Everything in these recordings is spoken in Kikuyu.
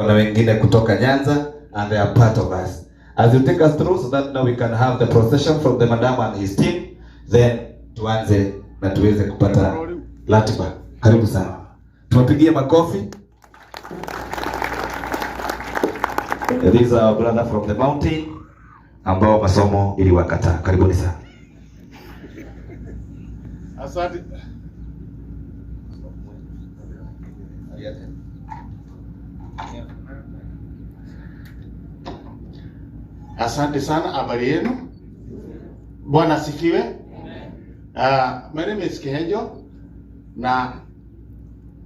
Na wengine kutoka Nyanza and they are part of us. As you take us through so that now we can have the procession from the madam and his team, then tuanze na tuweze kupata ratiba. Karibu sana. Tuwapigie makofi. These are our brother from the mountain ambao masomo iliwakataa. Karibuni sana. Asante. Asante sana, habari yenu? Bwana asifiwe. My name is Kihenjo na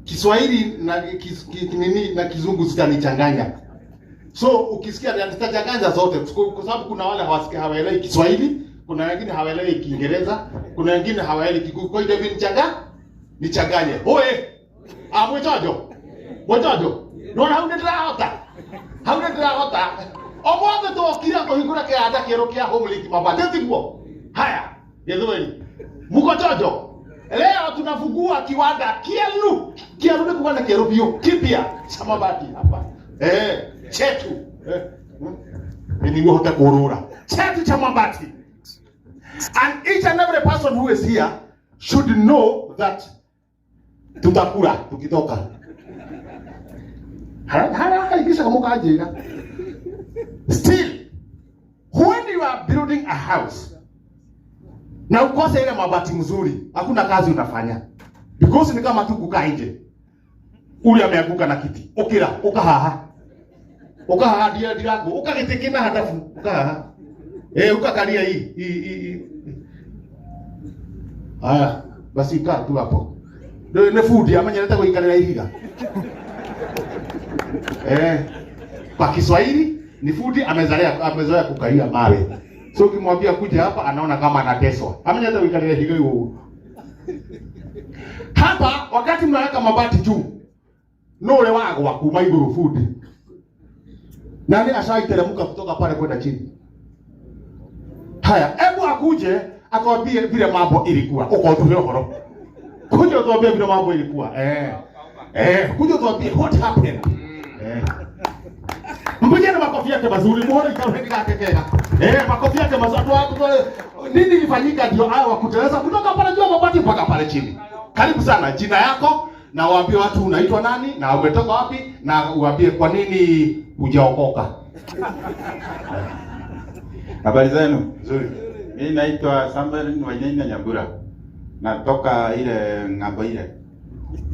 Kiswahili na nini na Kizungu zitanichanganya. So ukisikia nitachanganya zote kwa sababu kuna wale hawasikia, hawaelewi Kiswahili, kuna wengine hawaelewi Kiingereza, kuna wengine hawaelewi Kikuyu. Kwa hiyo nichanganye. Oe. Ah, mwichojo. Mwichojo. Nona hau nĩndĩrahota. Hau nĩndĩrahota. Ũmũthĩ twokire kũhingũra kĩganda kĩerũ kĩa Homelink Mabati, tiguo? Haya, Gĩthweri. Muko chojo. Leo tunafungua kiwanda kielu. Kielu ni kiwanda kieru biũ, kipya cha mabati hapa. Chetu. Nĩguo hote kũrũra. Chetu cha mabati. And each and every person who is here should know that tutakula tukitoka. Haraka ikisha mukanjĩra. Still, when you are building a house na ukose ile mabati mzuri, hakuna kazi unafanya. Because ni kama tu kukaa nje. Ule ameanguka na kiti. Ukira, ukahaha. Ukahaha ndia ndirango, ukagitikina hadafu, ukahaha. Ukakalia hii hii hii. Haya, basi kaa tu hapo. Ndio ni fundi amenyerete guikarira ihiga. Kwa Kiswahili ni fundi amezoea kukalia mawe. So ukimwambia kuja hapa anaona kama anateswa. Amenyerete guikarira ihiga hiyo. Hapa wakati mnaweka mabati juu, no ule wagwa kuma iguru fundi. Nani ashaiteremka kutoka pale kwenda chini? Haya, hebu akuje akwambie vile mambo ilikuwa. Uko tupe uhoro. Kuja utuambie vile mambo ilikuwa. Kuja utuambie what happened. Mpigeni na makofi yake mazuri, muone ikawa kake kega. Makofi yake mazuri. Nini ilifanyika ndio hao wakuteleza kutoka pale juu ya mabati mpaka pale chini. Karibu sana, jina yako na waambie watu unaitwa nani na umetoka wapi na uambie kwa nini hujaokoka. Habari zenu? Nzuri. Mimi naitwa Samuel Wainaina Nyambura. Natoka ile ng'ambo ile.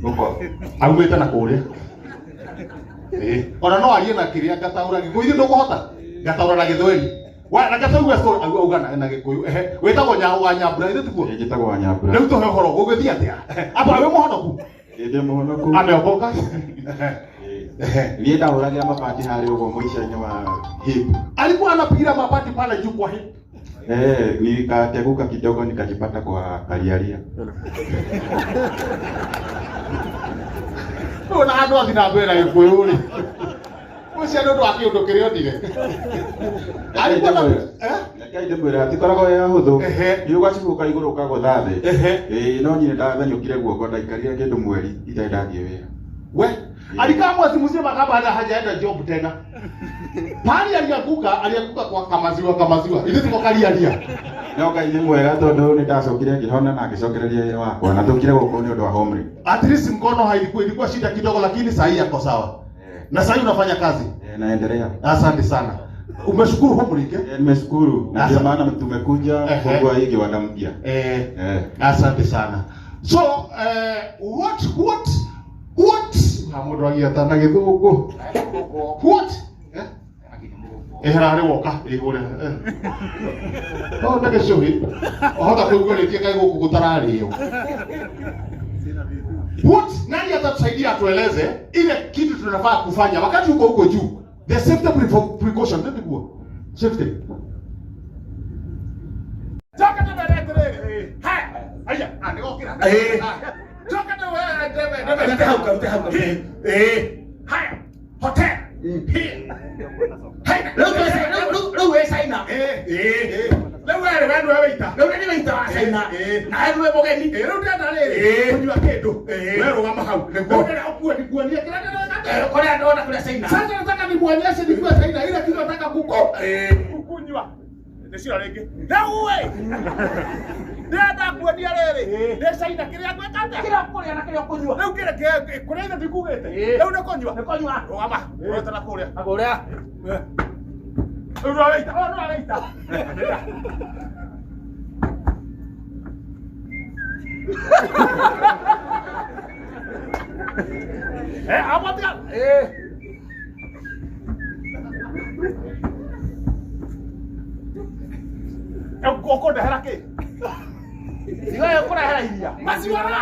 Huko. Aumĩte na kũrĩa. Ona no arie na kĩrĩa ngataũra Gĩkũyũ, ithuĩ ndũkũhota. Ngataũra na Gĩthweri. Wa na ngatauga story auga na Gĩkũyũ. Wĩtagwo wa Nyambura ithuĩ tiguo? Ĩĩ, njĩtagwo wa Nyambura. Rĩu tũhe ũhoro gũgĩthiĩ atĩa? Aba wĩ mũhonoku? Ĩĩ, ndĩ mũhonoku. Ameokoka? Niĩ ndahũragĩra mabati harĩa ũguo mũico-inĩ wa hip. Alikuwa anapigira mabati pale juu kwa hip. Nikateguka kidogo nikajipata kwa kalialia. Ona andũ athi na mbere na Gĩkũyũ rĩ. Ũcio nĩ ũndũ wa kĩũndũ kĩrĩa onire. Alikuwa na Reke ndĩmwĩre hatikoragwo he hahũthũ. Ehe. Nĩ ũgacibũka igũrũ ũkagũtha thĩ. Ehe. Ĩĩ, no niĩ nĩndathenyũkire guoko ndaikarire kĩndũ mweri itarĩ ndathiĩ wĩra. We, alikaa mwezi mzima kama hajaenda job tena. Pali alianguka kwa kamaziwa kamaziwa. Ile tuko kalialia. No Ngai nĩ mwega tondũ nĩndacokire ngĩhona na ngĩcokereria wĩra wakwa na tũkire gũkũ nĩ ũndũ wa Homelink. At least mkono hailikuwa, ilikuwa shida kidogo lakini saa hii yako sawa. Na saa hii unafanya kazi. Naendelea. Asante sana. Umeshukuru Homelink? Nimeshukuru. Na ndio maana tumekuja kufungua hii kiwanda mpya. Asante sana. So, what Hamundu agiata na Gĩthũngũ. What? Hararĩ woka igũrĩ. No nĩ gĩcũhĩ. Ũhota kũigua rĩngĩ kaĩ gũkũ gũtararĩo. What? Nani atatusaidia atueleze ile kitu tunafaa kufanya wakati uko huko juu? The safety precaution, ndio tiguo. Safety. Toka na mbere Haya. Aya, nĩgokĩra. Toka na wewe ndebe. Rute hau, rute hau. Haya. Hotel. Here. Haya. Rĩu wĩ China. Rĩu wewe wewe wewe ita. Rĩu nĩ waita wa China. China na rĩu mũgeni. Rĩu ndĩrenda rĩrĩ kũnyua kĩndũ, we rũgama hau. Rĩu ndĩrenda ũkuonie kĩrĩa ndĩrenda. Kũrĩa ndona kũrĩa China. Sasa nataka nimuonyeshe nikiwa China ile kitu nataka kuko kunywa nĩcio rĩngĩ rĩu ĩ ndĩrenda kuonia rĩrĩ ndĩ China kĩrĩa ngwĩka atĩa, kĩrĩa kũrĩa na kĩrĩa kũnyua rĩu kĩrĩa kũrĩa ithe ndikugĩte rĩu nĩ kũnyua, nĩ kũnyua. Rũgama ũrete na kũrĩa na kũrĩa rĩu nĩwaita, o nĩwaita. Apa tiga? Ũkũndehera kĩ? Tiga ũkũrehera iria. Maziwa mara.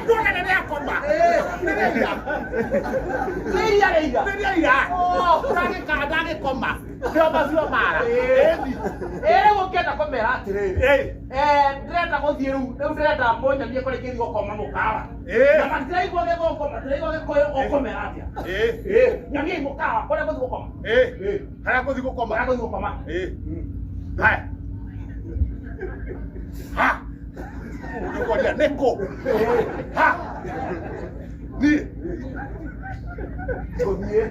Ndona nĩ akoma. Nĩ iria. Nĩ iria rĩ iria. Nĩ iria. Ndagĩka ndagĩkoma. Ndio maziwa mara. Rĩu ũngĩenda kũmera atĩrĩrĩ. Ndĩrenda gũthiĩ rĩu, rĩu ndĩrenda mũnyonie kũrĩa ingĩthiĩ gũkoma mũkawa. Na matiraigua gĩthũngũ, matiraigua gĩkũyũ, ũkũmera atĩa? Nyonie mũkawa kũrĩa ngũthiĩ gũkoma. Harĩa ngũthiĩ gũkoma. Harĩa ngũthiĩ gũkoma. Haya. Ha. Ũkũria nĩkũ? Ha. Niĩ. Tũthiĩ.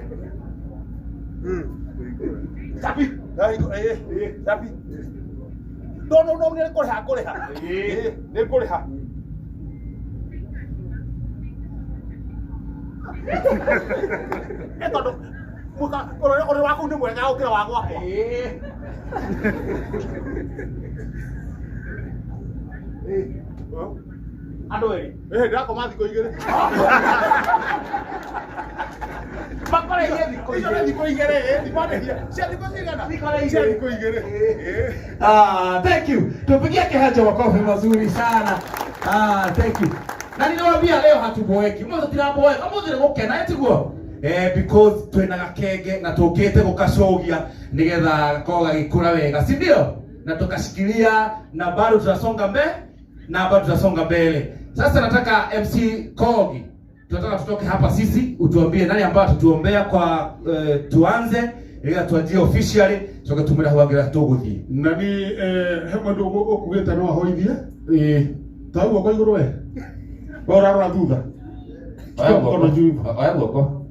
Sapi. Sapi. No no no nĩ kũrĩha ngũrĩha. Nĩ ngũrĩha. Nĩ tondũ ũrĩ waku nĩ mwega gũkĩra wa gwakwa. Andũ erĩ. Ndĩrakoma thikũ igĩrĩ. Makoreirie thikũ Icio nĩ igĩrĩ. thikũ igĩrĩ, ndikwarĩria. Cia thikũ cigana? Thikũ Cia igĩrĩ. thikũ igĩrĩ. Thank you. Tupigie Kihanjo makofi mazuri sana. Thank you. Na ninawaambia leo hatuboeki. Umuthi tiraboeka, umuthi ni gukena etiguo. Because twina gakenge na tukite gukacogia nigetha gakorwo gagikura wega, si ndio? Na tukashikilia na bado tunasonga mbele, na bado tunasonga mbele. Sasa nataka MC Kogi, tunataka tutoke hapa sisi, utuambie nani ambaye atatuombea kwa tuanze ili tuanzie officially tuke tumira huagira tuguthie. Na ni he mundu ukugite no ahoithie ta guoko iguru we we urarora thutha. Oya Mkono juu hivyo. Oya guoko.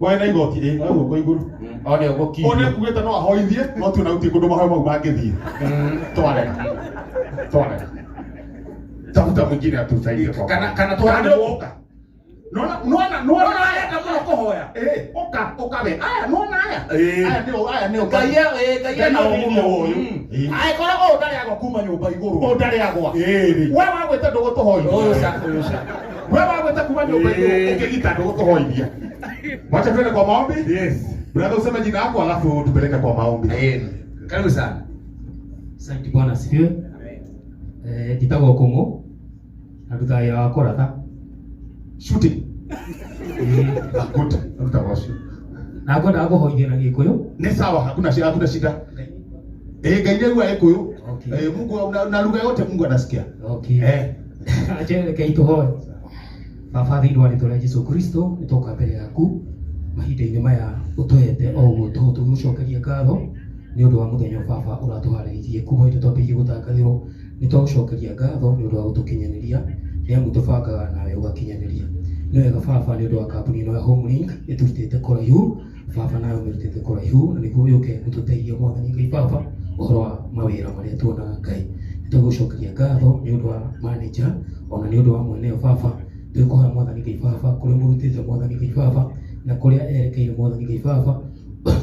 We na igoti oya guoko iguru. One ugukinyia. One ukugite no ahoithie no tu na gutie kundu mahoya mau mangithie. Twarega. Twarega. Tafuta mwingine atusaidie kwa. Kana Kana twarega. woka. Nona nona nona Nona arenda muno kuhoya. Oka oka we. Aya nona aya. Aya nio aya nio. Ngai Ngai na ũguo ũguo. ũyũ. Angĩkorwo ũyũ ndarĩagwo kuma nyũmba igũrũ. Ũyũ ndarĩagwa. We wagwĩte ndũgũtũhoithia. Ũyũ ca ũyũ ca. We wagwĩte kuma nyũmba igũrũ ũkĩgita ndũgũtũhoithia. Wacha tuende kwa maombi. Yes. Brother useme jina lako alafu tupeleke kwa maombi. Karibu sana. Asante Bwana asifiwe. Njĩtagwo Kũng'ũ na ndutaga wĩra wa kũratha. Shooting. Good. Ruta wacio. Na ngwendaga kũhoithia na Gĩkũyũ. Ni sawa, hakuna shida, hakuna shida. Ngai nĩ aigua Gĩkũyũ. Okay. Mungu na lugha yote Mungu anasikia. Okay. Acha reke tũhoe. Baba thĩinĩ wa rĩtwa rĩa Jesũ Kristo, nĩ twoka mbere yaku mahinda-inĩ maya ũtũhete o ũguo tũhũ tũgĩgũcokeria ngatho nĩ ũndũ wa mũthenya ũyũ baba ũratũharĩrĩirie kuma hĩndĩ twambĩrĩirie gũtangathĩrwo. Nĩ twagũcokeria ngatho nĩ ũndũ wa gũtũkinyanĩria, nĩ amu tũbangaga nawe ũgakinyanĩria. Nĩ wega baba nĩ ũndũ wa kambuni ĩno ya Homelink ĩtũrutĩte kũraihu, baba nawe ũmĩrutĩte kũraihu, na nĩguo yũke gũtũteithia Mwathani Ngai baba ũhoro wa mawĩra marĩa tuonaga Ngai. Nĩ twagũcokeria ngatho nĩ ũndũ wa manager ona nĩ ũndũ wa mweneo baba. Twĩkũhoya Mwathani Ngai baba kũrĩa ũmũrutĩte Mwathani Ngai baba na kũrĩa erekeire Mwathani Ngai baba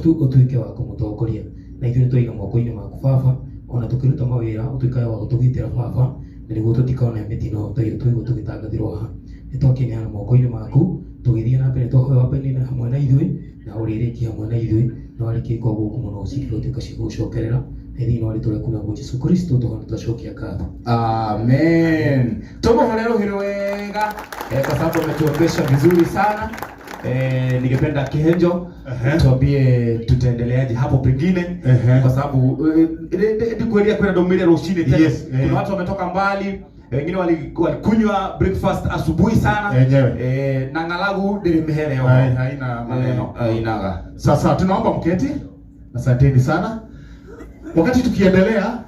ũtuĩke wa kũmũtongoria. Na ithuĩ nĩ twaiga moko-inĩ maku baba, ona tũkĩruta mawĩra ũtuĩkage wa gũtũgitĩra baba, na nĩguo tũtikone mĩtino ta ĩyo tũigua tũgĩtangathĩrwo haha. Nĩ twakĩneana moko-inĩ maku tũgĩthiĩ na mbere twahoya wambaine hamwe na ithuĩ na ũrĩrĩkie hamwe na ithuĩ, na warĩkia kwa gũkũ mũno cigũtuĩka cia gũgũcokerera. Na thĩinĩ wa rĩtwa rĩaku naguo Jesũ Kristo tũhona twacokia ngatho. Amen. Tumuhore rũhĩ wega kwa sababu ametuombesha vizuri sana. Ningependa Kihenjo tuambie tutaendeleaje hapo pengine kwa sababu ndikueria kwenda domire rushini tena. Yes, Kuna watu wametoka mbali, wengine walikunywa breakfast asubuhi sana. Na ngalagu ndiri mihere Haina maneno. Inaga. Sasa tunaomba mketi. Asanteni sana. Wakati tukiendelea,